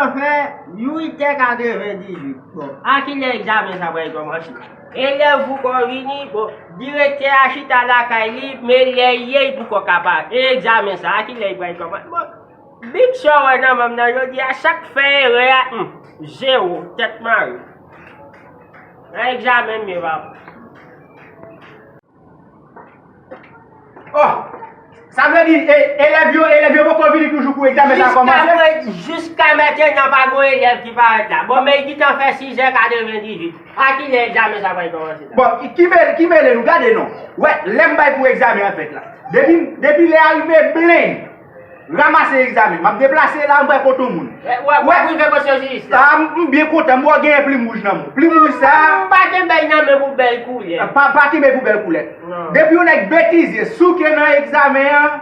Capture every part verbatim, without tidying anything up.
Fè uit è katrevendizuit. Bon, a kilè egzamen sa pral kòmanse? Elèv poko vini, bon, direktè a chita lakay li, men lè l ye, li poko ka pare. E egzamen sa, a kilè li pral kòmanse? Bon, Big Show wè nan menm nan jodi a, sa k fè erè a, hmm, zewo, tèt mare. Nan egzamen m ye, papa. Oh! Sa vle di, e, elèv yo, elèv yo poko vini toujou pou egzamen sa kòmanse? Jiska pre-, jiska mentnan, pa gon elèv ki parèt la. Bon, men li gentan fè sis è katrevendizuit. A kilè egzamen sa pral kòmanse la? Bon, ki mele, ki mele nou, gade non. Wè, lè m bay pou egzamen an fèt la. Depi, depi lè a rive, blen. Ranmase egzamen. M ap deplase la, m pral kote yon moun. Wè, wè, wè, rive kote yo jis la. Ah, m, m byen kontan, m wè w genyen plim wouj nan men w. Plim wouj sa. M pa kenbe l nan men pou bèl koulè. Pa, pa kenbe pou bèl koulè. Non. Depi yon nèg betize, souke nan egzamen an,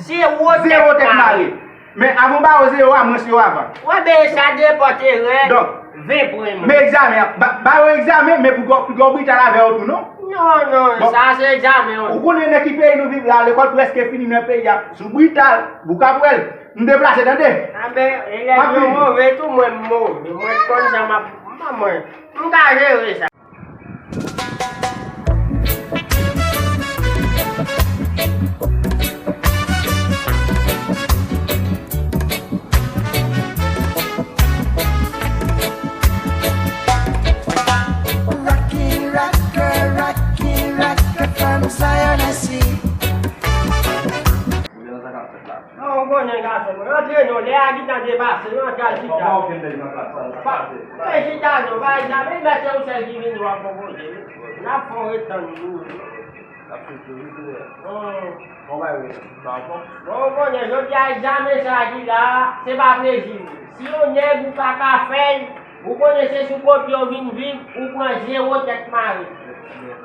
zewo tèt mare. Men avan w ba yo zewo a, mwen se yo avan. Wè, men sa depann erè. Donk, ven pwen, men egzamen an, ba, ba yo egzamen, men pou gwo, pou gwo brital avè yo tou, non? Non, non, bon, sa se egzamen, wi. Ou konnen nan ki peyi nou viv la, lekòl prèske fini nan peyi a. Sou brital, boukapwèl, m deplase, tande? A ben, elèv yo move tou, mwen m move. Mwen konn sa m ap, m pa mwen, m ka jere sa. Rocky Rocker, Rocky Rocker from Zion I see. Non, ou konnen gason mwen. Antre non, lè a gentan depase, nou antre al chita. Pa, pa, pa, pa chita non, pa egzamen, men se ou sèl ki vini w ap konpoze. N ap fè w ret tann nou. N ap fè w ret tann nou. Bon, bon, ou konnen, jodi a egzamen sa a ki la, se pa plezi. Si yon nèg ou pa ka fè l, ou konnen se sou kopye w vin viv, ou pran zewo tèt mare.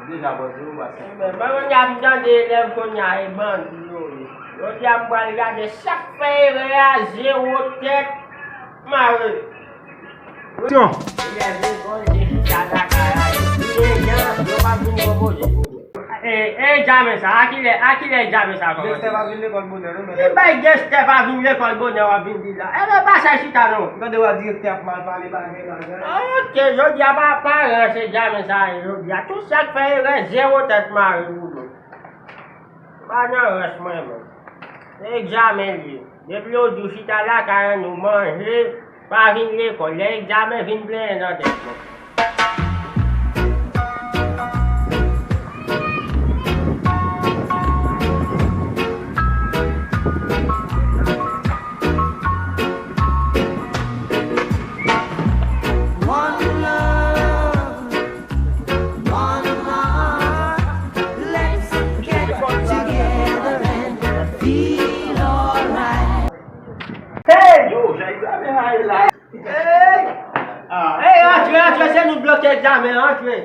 Deja pran zewo, pase. Ebyen, ban mwen ap tande elèv kounye a, e bandi yo ye. Jodi a m pral gade sa k fè erè a, zewo tèt mare. Attention. Elèv lekòl, depi sa lakay la, depi lè jan, yo pa vin konpoze. E, e egzamen sa, a kilè, a kilè egzamen sa kòmanse? Gangstè pa vin lekòl bonè, non, men. Ki bay gangstè pa vin lekòl bonè, w ap vin di la? Ebyen, pa chèche chita, non. Tande w a direktè ap mal pale bagay, bagay. Ok, jodi a pa, pa rans egzamen sa, jodi a. Tout sa k fè erè, zewo tèt mare pou nou. Pa nan rans mwen, menm. Se egzamen l ye. Depi yo di w chita lakay an, nou manje, pa vin lekòl. Lè egzamen vin plenyen nan tèt mwen. One love, one heart, let's get together and feel alright. Hey! Yo, jan egzamen a ye la. Hey! Hey, antre, antre, se nou bloke egzamen an, antre.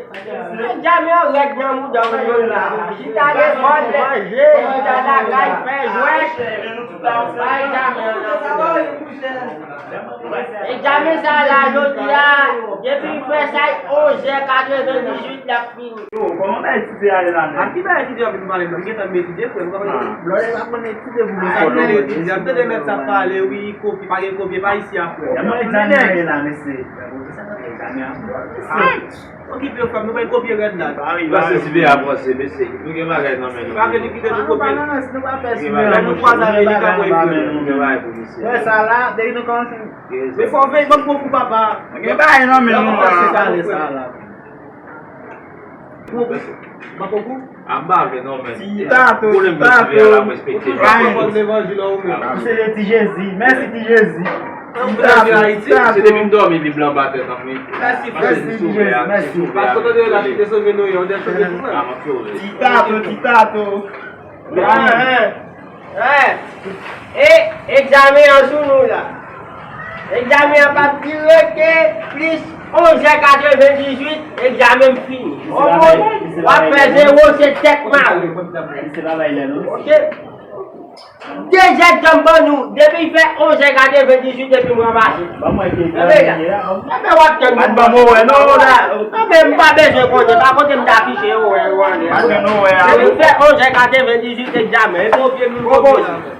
Egzamen an rèd nan mouda w yo la. Chita lekòl, manje, chita lakay, fè jwèt. Pa egzamen an. Egzamen sa la, jodi a, depi l fè sa, onz è katrevendizuit l ap fini. Yo, kòman bagay etidye ale la menm? A ki bagay etidye w ap vin pale m nan? M gentan ap etidye, frè m. Lè w ap etidye pou mwen, sa k rele etidye? Ap tande mèt sa ap pale, wi, kopye, pa gen kopye, pa isi a, frè. Okipe yo, frè m, nou bay kopye rèd la. Pase siveyan, pase, mesye. Nou gen bagay nan men nou. Pa vle nou kite nou kopye. Lè nou kwaze avè li, li ka voye frè. Wè sa la, depi nou kòmanse. Men fò w veye, ban m pran kou, papa. Gen bagay nan men nou la. Ban m pran kou. Anba vle non, men. Ti tato, ti tato. Ou se le ti Jezi. Mèsi, ti Jezi. Ti tato, ti tato. Se depi m dòmi, Bib la anba tèt an, wi. Mèsi, ti Jezi, mèsi. Paske tande la, te sove Noye, on dèt sove tou, frè. Ti tato, ti tato. Hein, hein. E, egzamen an sou nou la. Egzamen an p ap dire ke plis onz è katrevendizuit, egzamen m fini. Ou konprann? W ap fè zewo, se tèt mare. Ok? De zèdtan m ban nou, depi l fè onz è katrevendizuit, depi mwen pase. Enben, w ap tann. Pa t ban m wè non la. Enben, m pa bezwen konnen, pa kote m ta afiche yo wè yo anlè. Pa t ban m wè a. Depi l fè onz è katrevendizuit egzamen, epi w vye moun konpoze.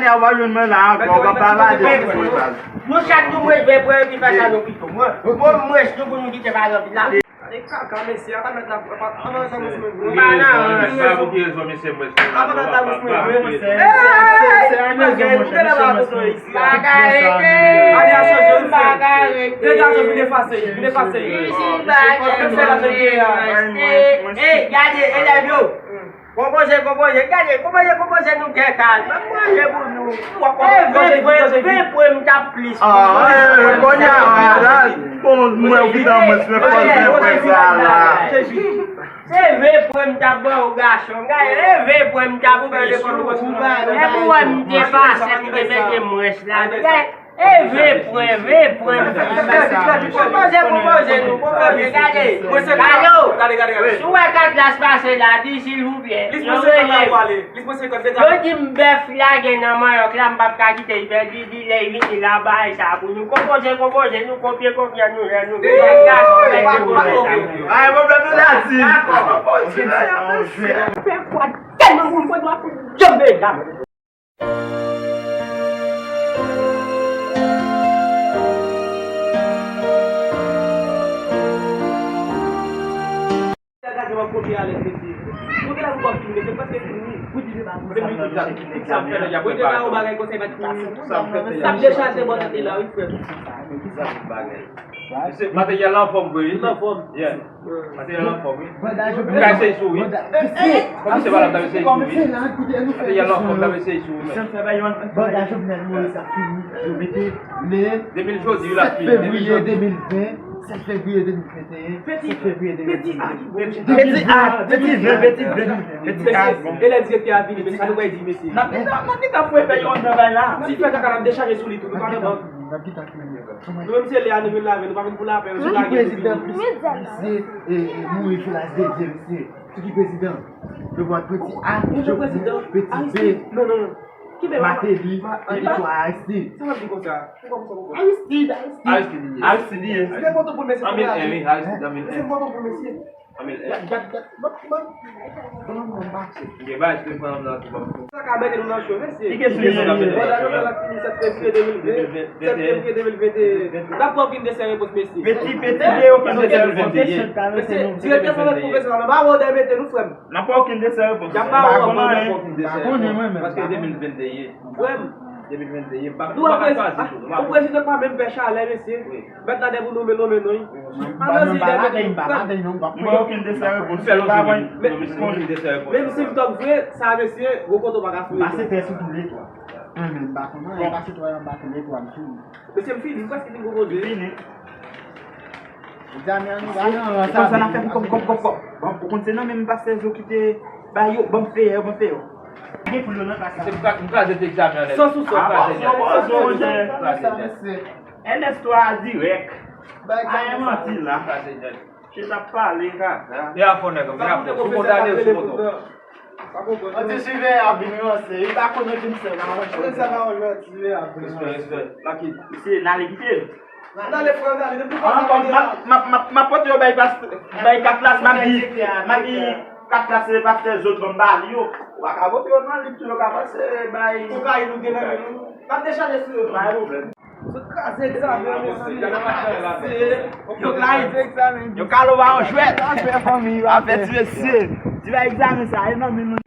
ane a, ou pa jwenn mwen la ankò, ou pa pale de mwen, baz. Nou chak nou mwen ven pran epi fè sa nou pito. Mwen, mwen, mwen, nou pou nou kite pa anpil la. E kaka, mesye, a pa mèt la, a pa, a pa mèt la, mesye, mwen vre. Ou gen rezon, mesye, mwen vre. A pa mèt la, mesye, mwen vre. Ey, mesye, koute la ba tonton isi. Bagay rete. Ane a chanje, wi, frè. Bagay rete. Degaje, vin efase, vin efase. Isi, bagay rete. Ey, gade, elèv yo. Konpoze, konpoze, gade, konpoze, konpoze nou gen kal. Mwen manje pou nou. E ven pwen, ven pwen m t ap plis. Ah, eh, kounye a, la, bon, mwen ou ki nan mwen, mwen fè ven pwen sa la. Se ven pwen m t ap ba w gason. Gade, e ven pwen m t ap plis. E pou wè m te pase, m te mete mwens la. Gade. E ven pwen, ven pwen. Konpoze, konpoze nou, konpoze, gade. Alo, si w wè Katlas pase la, di silvouplè. Yo rele m. Yo di m bèf lage nan manyòk la, m p ap ka kite l pèdi, di lè l vini la, bay sa pou nou. Konpoze, konpoze nou, konpye, konpye nou, lè nou vini. Ay, pwoblèm nou la di. Fè kwa tèlman moun, mwen dwa pou janbe la. Materyèl la anfòm vre, wi. Materyèl la anfòm, wi. Ou ka eseye sou, wi. Kòm se pa la, ta eseye sou, wi. Ate yè lòt fòk ta eseye sou, wi, men. Banda Jovenel Moïse ap fini. Yo mete le sèt fevriye de mil ven, sèt fevriye de mil venteyen, sèt fevriye de mil venteyen. Peti ak, peti ven, peti ven, peti ak. E lè direktè a vini, men sa nou pral di, mesye. N ap gentan, n ap gentan fouye fè yon anndan bay la. Si fè kaka, n ap dechaje sou li tou, nou pa nan bank. Nou menm se lè a nou vin lave, nou pa vin pou lapè, nou se lage pou vini. Mesye, e, e, mouri sou laj de Dye, mesye. Sou ki prezidan? Yo pran Peti A, Peti B, Martelly, epi tou Aristide. Aristide, Aristide. Aristide li ye. Aristide li ye. An mil en, wi, Aristide an mil en. Gad, gad, gad, ban m, ban m, ban m, ban m pase. Gen bagay ki te pran nan tou, ban m. Sa ka mete nou nan cho, mesye. Ki kesyon ki ap mete nou nan cho? Pandan nou fè la fini sèt fevriye de mil ven, sèt fevriye de mil venteyen. N ap pran okenn de sè repons, mesye. Peti, peti, gen okenn de sè repons. Mesye, direktè sa mèt pwofesè la, nan ba wè w dèyè mete nou, frè m. N ap pran okenn de sè repons. Y ap ba wè w, n ap pran okenn de sè repons. Paske de mil venteyen. Frè m. De mil venteyen. Nou pa ka chwazi tou. Ou prezidan pa menm fè chalè, mesye. Mèt la dè pou nonmen, nonmen non. Alò, si dè mèt, frè m. M pa okenn de sè repons. Fè l okenn de sè repons. Menm si m tòp vre, sa mesye, gwo kote w pa ka foure. Pase tè sou tou le twa. Anhan, m pa konn anyen, pase twa an ba tou le twa, m fini. Mesye, m fini, m prèske fin konpoze. Fini. Egzamen an, egzamen an, sa konsa n ap fè pou kòb, kòb, kòb, kòb. Bon, ou konn se nan menm pastè zo ki te bay yo, ban m fè yo, ban m fè yo. Gen pou yo nan klas la. Se m ka, m ka jete egzamen an. San sou san. Ah, bon, bon, bon, bon, bon. Ernest twa dirèk. Bay egzamen sa. Ayen manti la. Chita pale kaka. Vin a fon nèg, vin a fon. Sou konn ale sou moto. An ti siveye ap vin ranse. Li pa konn ankenn sè nan yon jwèt. Ankenn sè nan yon jwèt, siveye ap vin ranse. Respè, respè. Lakit. Misye, n ale kite l. N ale, frè, n ale. Depi konsa, m ap, m ap, m ap, m ap pote yo bay pas, bay kat plas, m ap di, m ap di kat plas se pastè zot ban m ba li yo. Ou pa ka pote yo nan li, tou yo ka panse bay. Kokayin nou gen nan men nou. N ap dechaje sou yo. Pa gen pwoblèm. Sot kraze egzamen an, mesye. Yo kraze egzamen. Yo kale w pa yon jwèt. Afè ti mesye. Ti bay egzamen sa, e nan men nou.